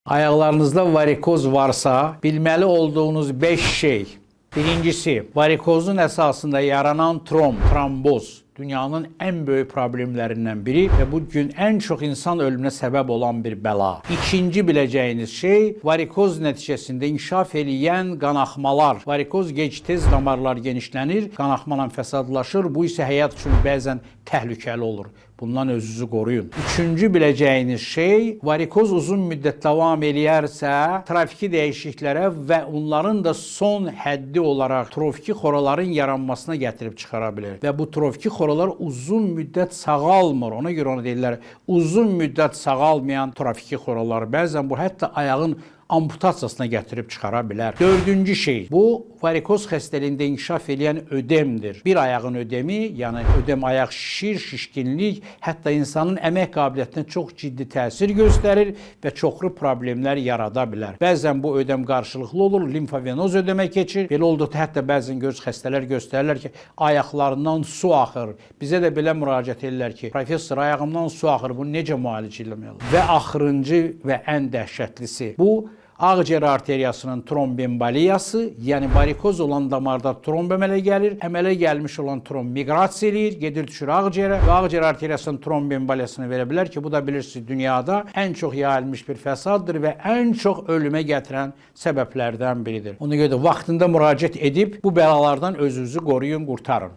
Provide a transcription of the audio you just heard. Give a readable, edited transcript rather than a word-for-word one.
Ayaqlarınızda varikoz varsa bilməli olduğunuz 5 şey. Birincisi, varikozun əsasında yaranan tromb, tromboz dünyanın ən böyük problemlərindən biri və bu gün ən çox insan ölümünə səbəb olan bir bəla. İkinci biləcəyiniz şey, varikoz nəticəsində inkişaf eləyən qanaxmalar. Varikoz gec-tez damarlar genişlənir, qanaxma fəsadlaşır. Bu isə həyat üçün bəzən təhlükəli olur. Bundan özünüzü qoruyun. Üçüncü biləcəyiniz şey, varikoz uzun müddət davam eləyərsə, trofiki dəyişikliklərə və onların da son həddi olaraq trofiki xoraların yaranmasına gətirib çıxara bilər. Və bu trofiki xoralar uzun müddət sağalmır. Ona görə ona deyirlər uzun müddət sağalmayan trofiki xoralar. Bəzən bu hətta ayağın amputasiyasına gətirib çıxara bilər. Dördüncü şey, bu varikoz xəstəliyində inkişaf eləyən ödemdir. Bir ayağın ödemi, yəni ödem ayaq şişir, şişkinlik, hətta insanın əmək qabiliyyətinə çox ciddi təsir göstərir və çoxlu problemlər yarada bilər. Bəzən bu ödem qarşılıqlı olur, limfovenoz ödemə keçir. Belə olduqda hətta bəzən göz xəstələr göstərirlər ki, ayaqlarından su axır. Bizə də belə müraciət edirlər ki, professor, ayağımdan su axır, bunu necə müalicə eləmək olar? Və axırıncı və ən dəhşətlisi, bu ağciyər arteriyasının trombemboliyası, yəni varikoz olan damarda tromb əmələ gəlir. Əmələ gəlmiş olan tromb miqrasiya eləyir, gedir düşür ağciyərə və ağciyər arteriyasının trombemboliyasını verə bilər ki, bu da bilirsiniz dünyada ən çox yayılmış bir fəsaddır və ən çox ölümə gətirən səbəblərdən biridir. Ona görə də vaxtında müraciət edib bu bəlalardan özünüzü qoruyun, qurtarın.